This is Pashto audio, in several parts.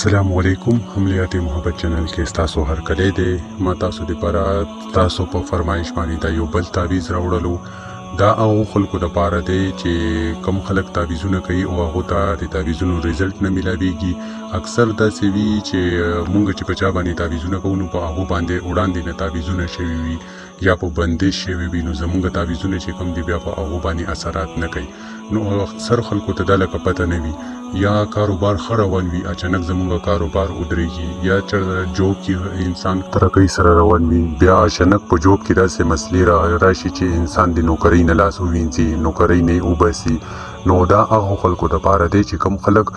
السلام علیکم حملیات محبت چینل کې ستاسو هرکلی دی. ما تاسو دپاره تاسو په فرمایش باندې دا یو بل تعویذ راوړلو. دا هغو خلکو دپاره دی چې کم خلک تعویذونه کوي او هغو ته د تعویذونو ریزلټ نه میلاویږي. اکثر داسې وي چې مونږ چې په چا باندې تعویذونه کوو نو په هغو باندې وړاندې نه تعویذونه شوي وي یا په بندش شوي وي، نو زمونږ تعویذونه چې کوم دي بیا په هغو باندې اثرات نه کوي. نو اکثر خلکو ته دا لکه پته نه وي، یا کاروبار ښه روان وي اچانک زمونږ کاروبار ودرېږي، یا چېرته جوب کې انسان ترقۍ سره روان وي بیا اچانک په جوب کې داسې مسلې راشي چې انسان د نوکرۍ نه لاس ووینځي، نوکرۍ نه یې وباسي. نو دا هغو خلکو دپاره دی چې کوم خلک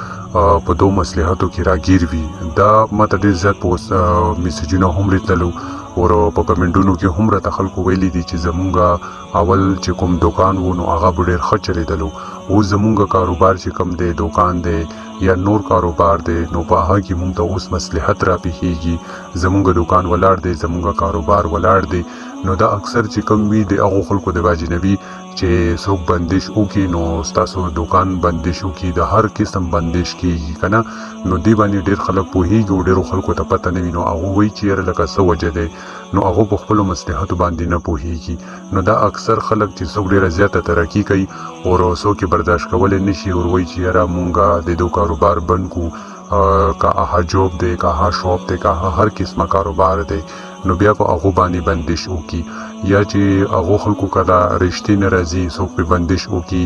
په دو مصلحتو کې راګیر وي. دا ماته ډېر زیات په میسجونه هم راتللو او په کمنټونو کې هم راته خلکو ویلي دي چې زمونږ اول چې کوم دوکان وو نو هغه به ډېر ښه چلېدلو، اوس زمونږ کاروبار چې کوم دی دوکان دی یا نور کاروبار دی نو په هغه کې مونږ ته اوس مصلحت راپېښېږي، زمونږ دوکان ولاړ دی، زمونږ کاروبار ولاړ دی. نو دا اکثر چې کوم وي د هغو خلکو د وجې نه وي چې څوک بندش وکړي نو ستاسو دوکان بندش وکړي، د هر قسم بندش کیږي که نه. نو دې باندې ډېر خلک پوهېږي او ډېرو خلکو ته پته نه وي، نو هغو وایي چې یاره لکه څه وجه دی، نو هغو په خپلو مصلحتو باندې نه پوهېږي. نو دا اکثر خلک چې څوک ډېره زیاته ترقي کوي او څوک یې برداشت کولی نه شي او وایي چې یاره مونږ د دو کاروبار بند کړو، که هغه جوب دی، که هغه شاپ دی، که هغه هر قسمه کاروبار دی، نو بیا په هغو باندې بندش وکړي. یا چې هغو خلکو کله رشتې نه راځي څوک پې بندش وکړي،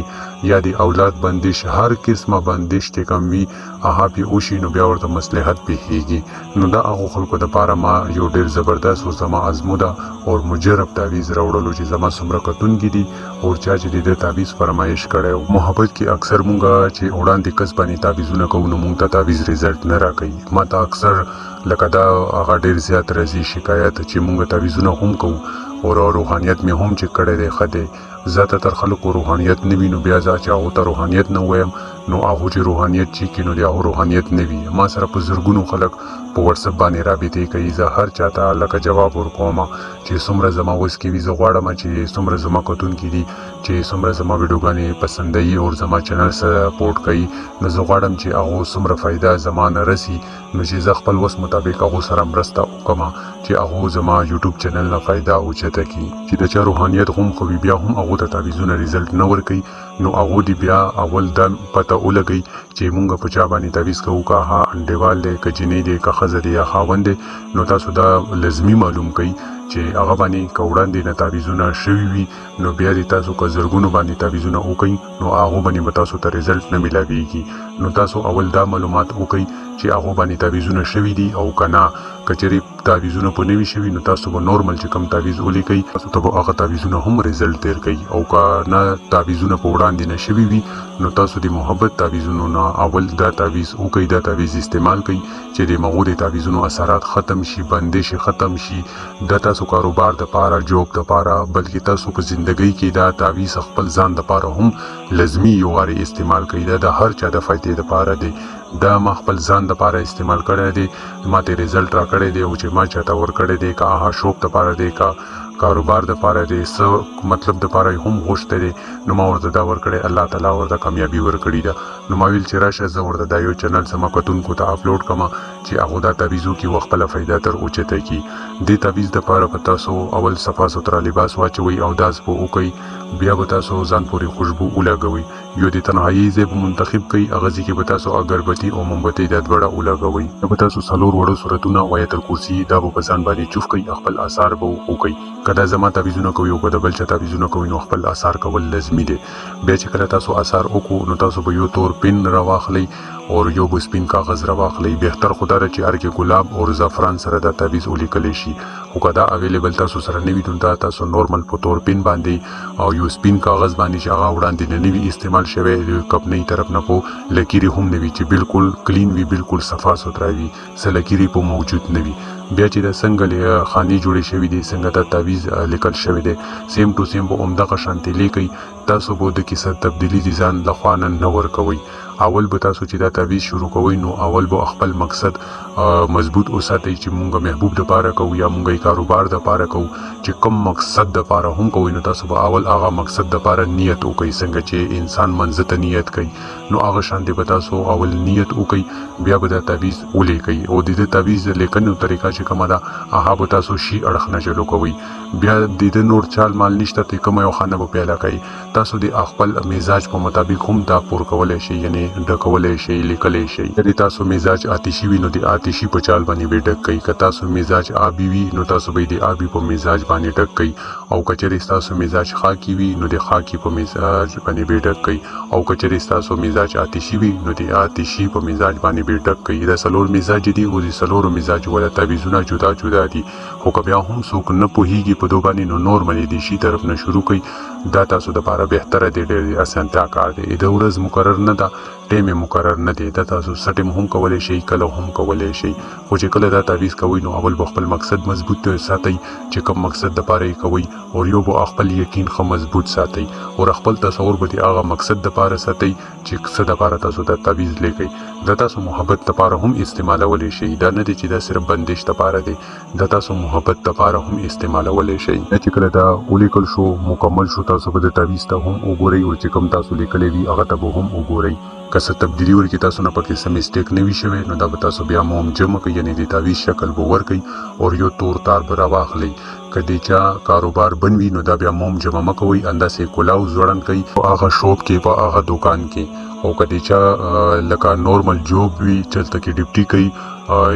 یا د اولاد بندش، هر قسمه بندش چې کوم وي هغه پې وشي نو بیا ورته مصلحت پېښېږي. نو دا هغو خلکو دپاره ما یو ډېر زبردست او زما ازموده او مجرب تعویذ راوړلو چې زما څومره کتونکي دي او چا چې د ده تعویذ فرمایش کړی و. محبت کې اکثر مونږ چې وړاندې کس باندې تعویذونه کوو نو مونږ ته تعویذ ریزلټ نه راکوي. ما ته اکثر لکه دا هغه ډېر زیات راځي شکایت چې مونږ تعویذونه هم کوو او روحانیت مې هم چې کړی دی ښه دی. زیاته تر خلکو روحانیت نه وي نو بیا زه چې هغو ته روحانیت نه وایم نو هغو چې روحانیت چې کړي نو د هغو روحانیت نه وي. ما سره په زرګونو خلک په واټساپ باندې رابطې کوي، زه هر چا ته لکه جواب ورکوم چې څومره زما وس کې وي. زه غواړم چې څومره زما کتونکي دي چې څومره زما ویډیوګانې پسندوي او زما چینل سپورټ کوي، نو زه غواړم چې هغو څومره فایده زما نه رسي نو چې زه خپل وس مطابق هغو سره مرسته وکړم چې هغو زما یوټیوب چینل نه فایده اوچته کړي. چې د چا روحانیت هم ښه وي بیا هم هغو ته تعویذونه ریزلټ نه ورکوي، نو هغو دې بیا اول دا پته ولګوي چې مونږ په چا باندې تعویذ کوو، که هغه انډیوال دی، که جینۍ دی، که ښځه دی یا خاوند دی. نو تاسو دا لازمي معلوم کړئ چې هغه باندې که وړاندې نه تعویذونه شوي وي نو بیا دې تاسو که زرګونو باندې تعویذونه وکړئ نو هغو باندې به تاسو ته ریزلټ نه میلاویږي. نو تاسو اول دا معلومات وکړئ چې هغو باندې تعویذونه شوي دي او که نه. که چېرې تعویذونه په نه وي شوي نو تاسو به نورمل چې کوم تعویذ ولیکئ تاسو ته به هغه تعویذونه هم ریزلټ درکوي، او که نه تعویذونه په وړاندې نه شوي وي نو تاسو د محبت تعویذونو نه اول دا تعویذ وکړئ، دا تعویذ استعمال کړئ چې د مغو د تعویذونو اثرات ختم شي، بندش ختم شي، دا تاسو کاروبار دپاره، جوب دپاره، بلکې تاسو په زندګۍ کې دا تعویذ خپل ځان دپاره هم لازمي یو وارې استعمال کړئ. دا د هر چا د فایدې دپاره دی. دا ما خپل ځان دپاره استعمال کړی دی، ما ته ریزلټ راکړی دی او چې ما چاته ورکړی دی، که هغه شوب دپاره دی، که کاروبار دپاره دی، څه مطلب دپاره یې هم غوښتی دی، نو ما ورته دا ورکړی، الله تعالی ورته کامیابي ورکړې ده. نو ما ویل چې راشه زه ورته دا یو چینل زما کتونکو ته اپلوډ کړم چې هغو دا تعویذ وکړي او خپله فایده تر اوچته کړي. دې تعویذ دپاره به تاسو اول صفا سوتره لباس واچوئ او داس به وکړئ، بیا به تاسو ځان پورې خوشبو ولګوئ، یو د تنهایۍ ځای به منتخب کړئ، هغه ځای کې به تاسو اګربتي او مومبتۍ دا دواړه ولګوئ. بیا به تاسو څلور وړو سورتونه او آیت الکرسي دا به په ځان باندې چوف کړئ، خپل آثار به وکړئ. که دا زما تعویذونه کوئ او که د بل چا تعویذونه کوئ نو خپل آثار کول لازمي دی. بیا چې کله تاسو آثار وکړو نو تاسو به یو تور پین راواخلئ او یو به سپین کاغذ راواخلئ. بهتر خو دا ده چې هر کې ګلاب او زعفران سره دا تعویذ ولیکل شي، خو که دا اویلیبل تاسو سره نه وي نو دا تاسو نورمل په تور پین باندې او یو سپین کاغذ باندې چې هغه وړاندې نه وي استعمال شوی، د کمپنۍ طرف نه په لکیرې هم نه وي، چې بالکل کلین وي، بالکل صفا سوتره وي، څه لکیرې په موجود نه وي. بیا چې دا څنګه خانې جوړې شوې دي، څنګه دا تعویذ لیکل شوی دی، سیم ټو سیم به همدغه شانتې لیکئ. تاسو به د کیسه تبدیلي د ځان له خوا نه نه ورکوئ. اول به تاسو چې دا تعویذ شروع کوئ نو اول به خپل مقصد مضبوط وساتئ چې مونږ محبوب د پاره کوو یا مونږ یې کاروبار د پاره کوو، چې کوم مقصد د پاره هم کوئ نو تاسو به اول هغه مقصد د پاره نیت وکئ. څنګه چې انسان منځه ته نیت کوي نو هغه شان دی به تاسو اول نیت وکئ، بیا به دا تعویذ ولیکئ. او د دې تعویذ لیکنو طریقه چې کومه ده هغه به تاسو شي اړخ نه چلو کوئ. بیا د دې نور چال مال نشته، ته کومه یو خانه به پیاله کوي. تاسو د خپل مزاج په مطابق هم دا پور کولی شئ، یعنی ډکولی شئ، لیکلی شئ. که تاسو مزاج آتشي وي نو د آتشي په چال باندې به ډک کړئ، که تاسو مزاج آبي وي نو تاسو به د آبي په مزاج باندې ډک کړئ، او که چېرې ستاسو مزاج خاکي وي نو د خاکي په مزاج باندې به ډک کړئ، او که چېرې ستاسو مزاج آتشي وي نو د آتشي په مزاج باندې به ډک کړئ. دا څلور مزاج دي او د څلورو مزاج والا تعویذونه جدا جدا دي. خو که بیا هم څوک نه پوهیږي په دو باندې نو نورمالي د شي طرف نه شروع کړئ، دا تاسو دپاره بهتره دی، ډېر اسانتیا کار دی. د ورځ مقرر نه ده، ټایم یې مقرر نه دی، دا تاسو څه ټایم هم کولی شئ، کله هم کولی شئ. خو چې کله دا تعویذ کوئ نو اول به خپل مقصد مضبوط ساتئ چې کوم مقصد دپاره یې کوئ، او یو به خپل یقین ښه مضبوط ساتئ، او خپل تصور به د هغه مقصد دپاره ساتئ چې څه دپاره تاسو دا تعویذ لیکئ. دا تاسو محبت دپاره هم استعمالولی شئ، دا نه دی چې دا صرف بندش دپاره دی، دا تاسو محبت دپاره هم استعمالولی شئ. چې کله دا ولیکل شو مکمل شو تاسو به د تعویذ ته هم وګورئ، او چې کوم تاسو لیکلی وي هغه ته به هم وګورئ. که څه تبدیلي ورکړي تاسو نه پکې څه mistake نه وي شوی نو دا به تاسو بیا موم جمع کړئ، یعنې د تعویذ شکل به ورکړئ او یو تور تار به راواخلئ. که د چا کاروبار بند وي نو دا بیا موم جمع مه کوئ، همداسې کلاو ځوړند کړئ په هغه shop کې، په هغه دوکان کې. او که د چا لکه normal job وي چې هلته کې ډیوټي کوي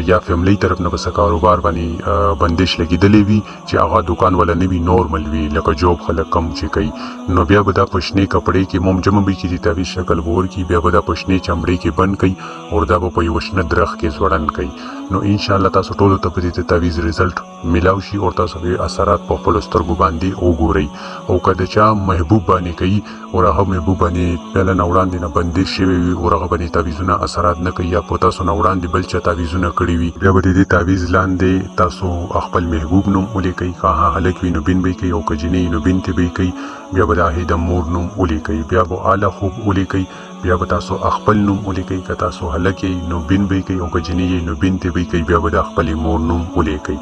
یا family طرف نه به څه کاروبار باندې بندش لګېدلی وي چې هغه دوکان والا نه وي، normal وي لکه job خلک کم چې کوي، نو بیا به دا په شنې کپړې کې موم جمع به کړي، د تعویذ شکل به ورکړي، بیا به دا په شنې چمړې کې بند کړي او دا به په یوه شنه درخت کې ځوړند کړي. نو انشاءالله تاسو ټولو ته به د تعویذ result میلاو شي او تاسو به اثرات په خپلو سترګو باندې وګورئ. او که د چا محبوب باندې کوي او هغه محبوب باندې پهله نه وړاندې نه بندش شوی وي او هغه باندې تعویذونه اثرات نه کوي، یا په تاسو نه وړاندې بل چا تعویذونه کړي وي، بیا به د دې تعویذ لاندې تاسو خپل محبوب نوم ولیکئ. که هغه هلک وي نو بن به یې کوي، او که جینۍ نو بنتې به یې کوي، بیا به د هغې د مور نوم ولیکئ، بیا به اعلی خوب ولیکئ، بیا به تاسو خپل نوم ولیکئ. که تاسو هلک یئ نو بن به یې کوي، او که جینۍ یئ نو بنتې به یې کوي، بیا به د خپلې مور نوم ولیکئ.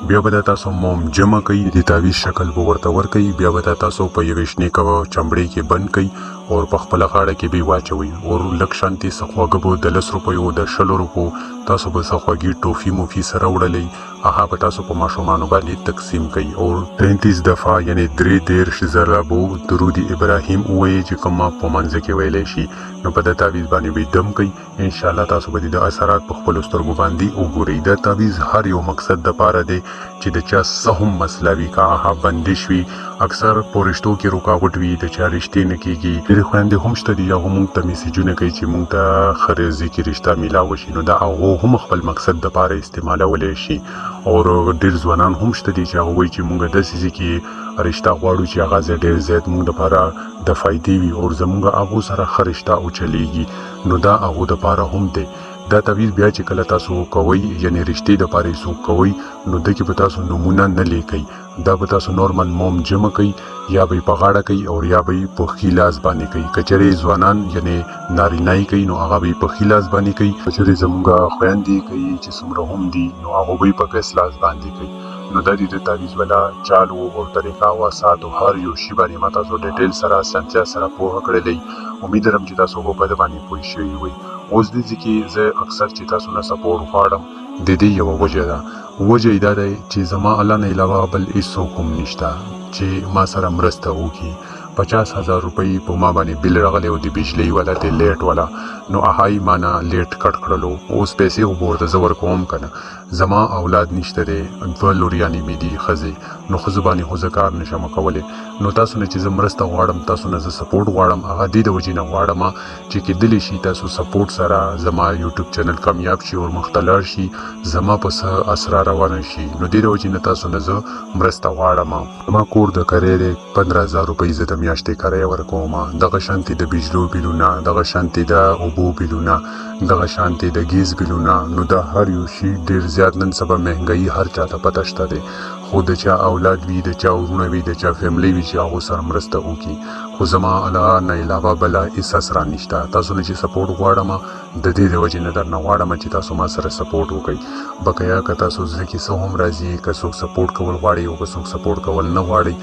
بیا به دا تاسو موم جمع کړئ، د تعویذ شکل به ورته ورکړئ، بیا به دا تاسو په یوې شنې چمړې کې بند کړئ او په خپله غاړه کې به یې واچوئ. او لږ شانتې څه خواږه به د 10 روپیو د 20 روپو تاسو به څه خواږې ټوفي موفي سره وړلئ، هغه به تاسو په ماشومانو باندې تقسیم کړئ. او 33 دفعه یعنې 33 ځله به درود ابراهیم ووایئ چې کوم په منځ کې ویلی شي، نو په دا تعویذ باندې به یې دم کړئ. انشاءالله تاسو به د اثرات په خپلو سترګو باندې وګورئ. دا تعویذ هر یو مقصد دپاره دی چې د چا څه هم مسله وي، که هغه بندش وي، اکثر په رشتو کې رکاوټ وي، د چا رشتې نه کېږي. ډېرې خویندې هم شته دي هغه مونږ ته میسجونه کوي چې مونږ ته ښه رزي کې رشته میلاوه شي، نو دا هغو هم خپل مقصد دپاره استعمالولی شي. او ډېر ځوانان هم شته دي چې هغه وایي چې مونږ داسې ځای کې رشته غواړو چې هغه ځای ډېر زیات مونږ دپاره د فایدې وي او زمونږ هغو سره ښه رشته وچلېږي، نو دا هغو دپاره هم دی. دا تعویذ بیا چې کله تاسو کوئ یعنې رشتې دپاره یې څوک کوئ نو ده کې به تاسو نومونه نه لیکئ، دا به تاسو normal موم جمع کئ، یا به یې په غاړه کوي او یا به یې په ښي لاس باندې کوي. که چېرې ځوانان یعنې نارینه یې کوي نو هغه به یې په ښي لاس باندې کوي، که چېرې زمونږ خویندې یې کوي چې څومره هم دي نو هغه به یې په ګس لاس باندې کوي. نو دا د تعویذ والا چال و او طریقه و ساعت او هر یو شي باندې ما تاسو detail سره اسانتیا سره پوهه کړلی. امید لرم چې تاسو به په ده باندې پوه شوي وئ. اوس دې ځای کې زه اکثر چې تاسو نه support غواړم د دې یوه وجه ده، وجه یې دا دی چې زما الله نه علاوه بل هېڅوک هم نشته چې ما سره مرسته وکړي. 50,000 روپۍ په ما باندې bill راغلی او د بجلۍ والا د light والا، نو هغه یې ما نه light cut کړلو. اوس پیسې خو به ورته زه ورکوم که نه، زما اولاد نشته دی، 2 لوریانې مې دي ښځې، نو ښځو باندې خو زه کار نشم کولی. نو تاسو نه چې زه مرسته غواړم، تاسو نه زه support غواړم، هغه دې د وجې نه غواړم چې کېدلی شي تاسو support سره زما یوټیوب چینل کامیاب شي او مخته لاړ شي، زما په څه اسرا روانه شي. نو دې د وجې نه تاسو نه زه مرسته غواړم. زما کور د کرایې دی، 15,000 روپۍ زه د میاشتې کرایه ورکوم. دغه شانتې د بجلو بیلونه، دغه شانتې د اوبو بیلونه، دغه شانتې د ګیس بیلونه، نو دا هر یو شي ډېر زیات نن سبا مهنګایي هر چاته پته شته دی. خو د چا اولاد وي، د چا وروڼه وي، د چا فیملی وي چې هغو سره مرسته وکړي. خو زما الله نه علاوه بله هیڅ اسره نشته. تاسو نه چې سپورټ غواړم د دې د وجې نه درنه غواړم چې تاسو ما سره سپورټ وکړئ. بقایا که تاسو زړه کې څه هم راځي، که څوک سپورټ کول غواړي او که څوک سپورټ کول نه غواړي،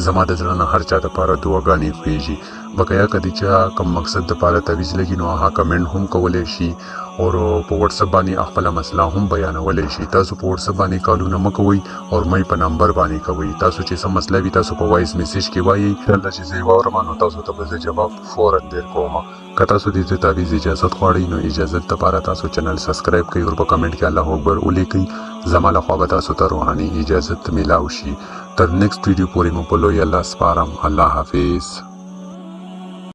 زما د زړه نه هر چا دپاره دعاګانې خېژي. بقایا که د چا کوم مقصد دپاره تعویذ لګي نو هغه کمنټ هم کولی شي او په واتس اپ باندې خپله مسله هم بیانولی شي. تاسو په واتس اپ باندې کالونه مه کوئ او مې په نمبر باندې کوئ. تاسو چې څه مسله وي تاسو په وایس میسج کې وایئ، انشاءالله چې زه یې واورم نو تاسو ته به زه جواب فورا درکوم. که تاسو د دې تعویذ اجازت غواړئ نو اجازت لپاره تاسو چینل سبسکرایب کړئ او په کمنټ کې الله اکبر ولیکئ. زما لخوا به تاسو ته روحاني اجازت میلاو شي. تر نیکسټ ویډیو پورې مو په لوی الله سپارم. الله حافظ.